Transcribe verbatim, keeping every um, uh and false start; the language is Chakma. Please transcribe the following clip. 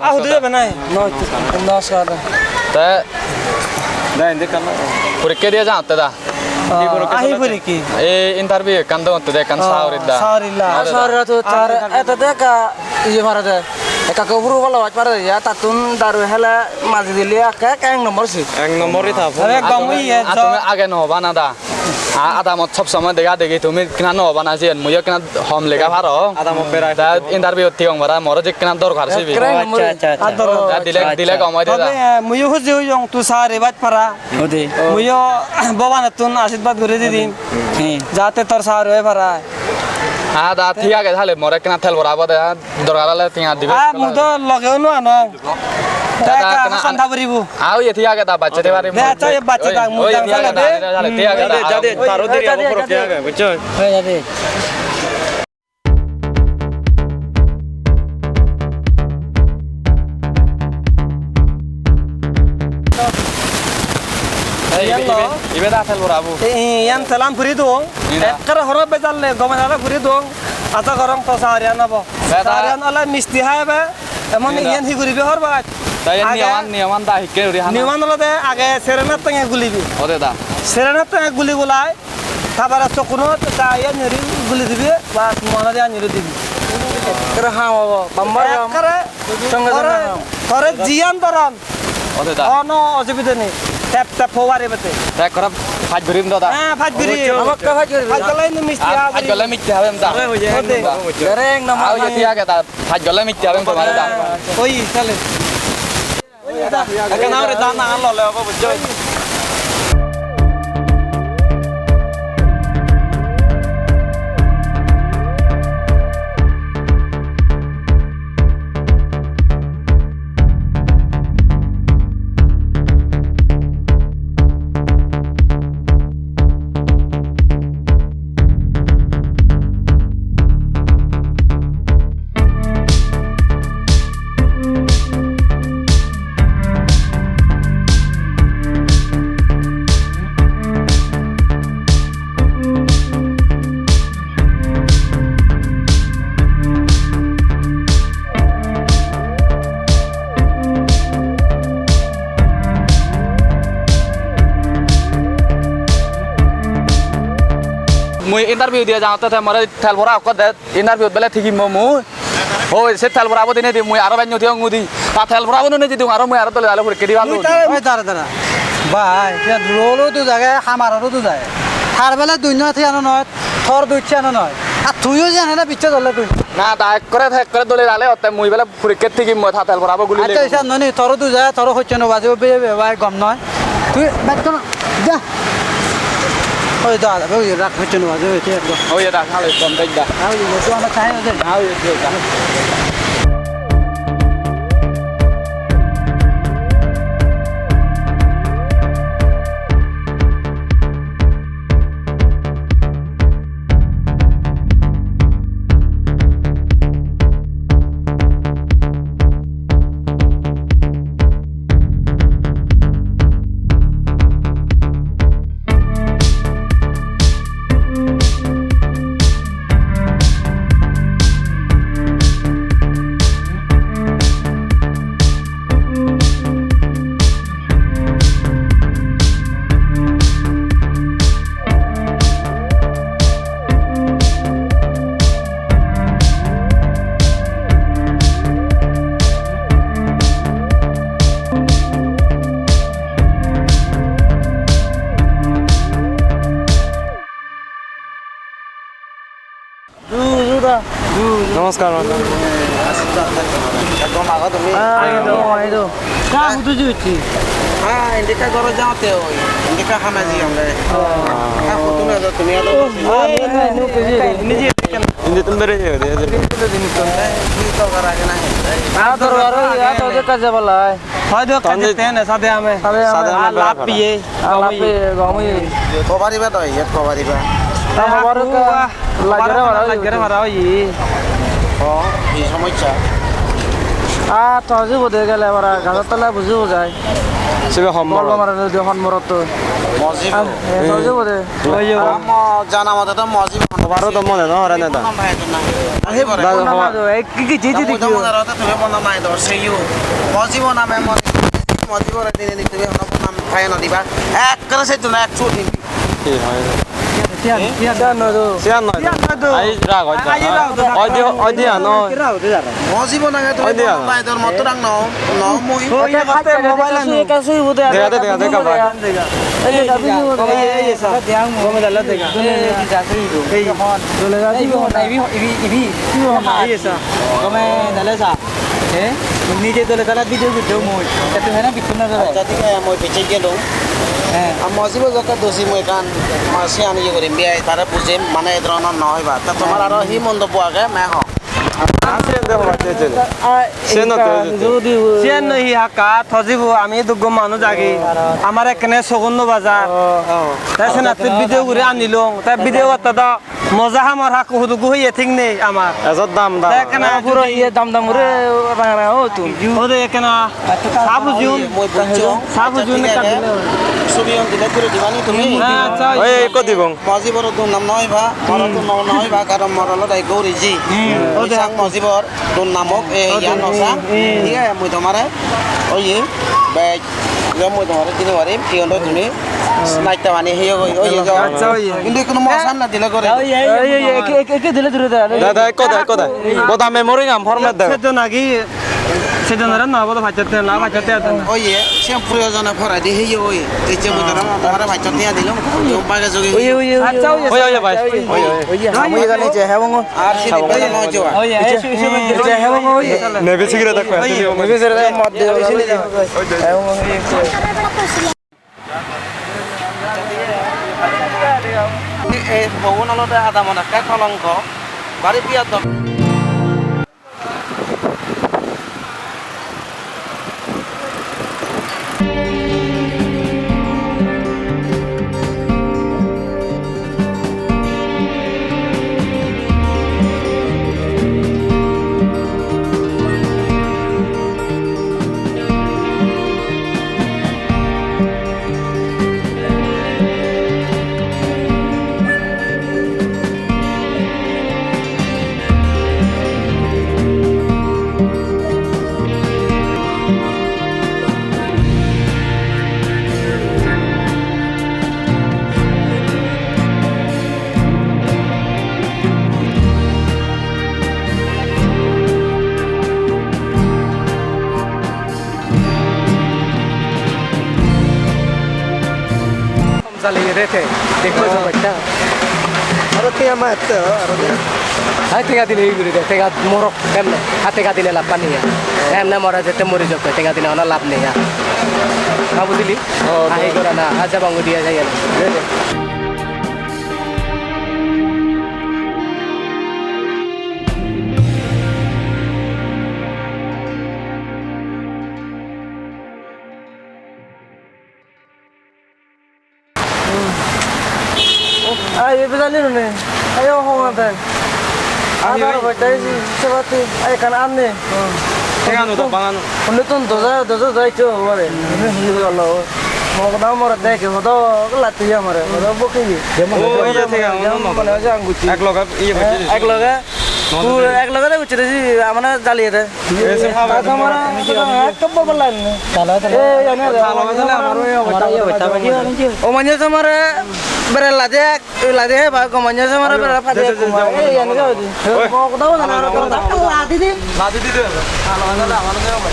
Ah, hudu jabe nai? Namaskar. Te, porikke diye janotte da? Ah, ahi porikke. Ei interview ekkan dongotte de, ekkan saorir da. Saorir la. Saorir to tar, eto de ekka iye pare de. Ekka ko huru bala baj pare de, ya tattun daru hele maji dile ekke ek number si. Ek number i ta. Are gom iye. Ah, tumi age no bana da. A-, adamot sob somoi dega degi tumi ekkena no bana siyen, muiyo ekkena hom lega paro. Adamot berai. Ta interview-t thigong para, moro jekkena dorkar sibe. Ekkena. Accha, accha, accha. Ar dorkar. Ta dile, dile gom oide da. Tobe, eh, muiyo huji oyong tu sir ebat para. Ode. Muiyo bhogwanottun ashirbad guri didim. Hmm. Jate tor sir oi para. A da, thik age, tale more ekkena tel borabo de, a. Dorkar ole tenga dibe. Ah, mui do logeyo no anong. Te ekka santa puribo. Ah, oye, thik age da, bacche de parim. De, accha, oye, bacche da, mui jang sale de. Thik age da. Jade, jade, taro deri obo poro thik age, buccho? Oi, jade. Ei, ibe, ibe, ibe da tel borabo. Ei, iyan telan puri dong. Ekkere horo bejalle gome dale puri dong. Aja gorong to sariyan obo. Sariyan ole misti haibe. Emon iyan hi guribe hor baj. Ta iyan niyoman, niyoman da hikke guri hana. Niyoman olode age serenat tenge gulibi. Ode da. Serenat tenge guli gulai. Tabare sokkunot da iyan guri guli dibi. Bas mona de iyan guri dibi. Ekkere ham obo. Bambar ham. Ekkere songe songe ham. Tore jiyan doron. Ode da. Ono osubide nei. Tep tep hobari bete. Te ekkore paj gurim do da. Ha, paj gurim. Obojjoi. Amakke paj gurim. Paj gole indi misti ha. Paj gole misti habem da. Ode. Dereng nama. Ayo, thik age da. Paj gole misti habem tomare da. Oi, sale. Oi, da. Ekkan amare da na lole obo, bujjo? Mui interview diye jangotte te more tel bora okko de, interview bele thigimmo mui. Hoi, se tel borabo dinedi mui aro benyo thiyong udi. Ta tel borabo nune jidung aro mui aro dole dale porikke dibar loi. Oi, dara, dara. Bhai, ye rolo du jage, hamaro du jage. Tar bele dunno thiyano noi. Tor ducche ano noi. Ar tuiyo jane na bicche dolle tui. Na, ta ekkore, ta ekkore dole dale otte mui bele porikke thigim mui ta tel borabo guli. Accha, lebo. Isan noni, toro du jai, toro hocche no bajibo, be, be, bai gom noi. Tui, bet kono, ja. Oi, da, da, oi, rak hocche no bajibo, oi, te ekdom. Oi, da, hale, gom dej da. Oi, da, tu ama chai no de. Oi, da, da. Namaskar, madam. Ekdom ago tumi. Ah, ekdom, ekdom. Ka hudu juichi? Ah, indika goro jaote oi. Indika hame jiyonge. Ah, hudu na tumi ado. Indi tumi bere jaote. Ki dorkar age nahi? Ah, dorkar oi, ah, to je kaje balai. Hoyto ekka jette ene sade ame. Sade ame. Sade ame. Ar lab piye? Ar lab piye, gom oye. Ko pariba to, iyot ko pariba? Ta hobar ekka lagere para oye. Lagere para oye. O, hi somossa? Ah, to jibo de gele para, gajor tole bujibo jai. Sibe hon morot. Golpo mare de hon morot to. Mojibo. Ah, eh, to jibo de. Oye. Amo jana mote to mojibo. Hobaro to mone no hore ne da. Hon morot. Hon morot, eh, ki ki jiji di. Mui to mone hore tumi hon morot nai dor seyo. Mojibo name mone. Mojibo re dine ni tumi hon morot name khai no diba. Ekkere se tuna ek chut ni. Hi hoi? Siyan, siyan. Siyan noi do. Siyan noi do. Siyan noi do. Ai rag hoi da. Ai rag hoi da. Oi di, oi di ano. Mojibo nange tumi hon morot nai dor moto rang no. No mui. Oi, eka haste mobile anu. Eka sui bude. Dega de, dega de, kaba. Ei, ei, ei, ei, ei, ei, sa. Gome dale dega. Ei, ei, ei, ei, ei, sa. Gome dale sa. Eh? Nije dole dale video gudde mui. Te tu hena bichun na dale. Accha, thik age, mui piche gelung. Eh. Ar mojibo jokke dosi mui ekkan, ma siyan iye gurim, biyai tare bujim, mane ei dhoronor no hoiba. Ta tomar aro hi montobbo age, me ho. Ar siyen de hobar jeje. Siyen no to jeje. Siyen no hi hakka, to jibo, ami duggo manuj agi. Amar ekkene sogun no bajar. Te senatte video guri anilung. Te video gotte do moja hamar hakku hudu gu hoye thik nei amar. Ejot dam dam. Te ekkena puro iye dam dam guri ranga ranga o tun. Ode ekkena Sabu jun. Mui bujjong. Sabu jun ekka dile. Subi on dile guri dibani tumi. Accha. Oi, ekko dibong. Moji boro dun nam noi ba, boro dun nam noi ba, karon mor olode gori ji. Oi, sang moji bor, dun namok, e, iya no sang. Iya, mui tomare, oi, bej, iya mui tomare dine parim, iyon do tumi. Naita mani heyo goi, oi, oi. Accha, oi. Indi kono mo sam na dile gore. Oi, oi, oi, oi, eke, eke, eke dile dure da. Da, da, ekko da, ekko da. Boda memory gam format da. Sedo nagi, sedo nara na boda bacchate na, bacchate ate na. Oi, ye, se proyojone porai di heyo goi. Ecche mui tara mo, tara bacchate ya dilung. Yo bage jogi. Oi, oi, oi. Accha, oi. Oi, oi, bai. Oi, oi. Ami gani je hebong. Ar se dibe na mo jo. Oi, oi, oi. Je hebong oi. Nebi sigire da ko. Nebi sigire da mo de. Hebong oi. Ei bogun olode adamot ekke kolongo. Bari biyadow. Jali rete, dekho so batta. Aro tenga ma ette, aro tenga. Ai tenga dile hi guri de, tenga morok kemne? Ha tenga dile lab pani ya. Emne mora jete mori jokko, tenga dile ona lab nei ya. Ha bujili? Oh, ahi gora na, aja bangu dia jai na. Ai, ibe jani rune. Ayo, hong ate. Ayo, ayo. Bachai si, sebati. Ai, kan anne. Tenga no to bangan. Unni tun doja, doja jai cho, mare. Unni, unni jalo. Mo na mora deke, hodo lati ya mare. Hodo boki. Oh, iya, tenga, no, no. Mane aja anguchi. Ek loge, iya, eh, bachai. Ek loge. Puro ek loge de ucche de si, amane jaliye de. Ese haba. Asa mara, ekko bor bor line. Tala, tala. Eh, ya na. Tala, tala, amaro ye hobo. O manye samare bere lade, lade he ba, go manye samare bere pade. Eh, ya na. Ko koda na. Lade di de. Tala, tala, amaro ye hobo.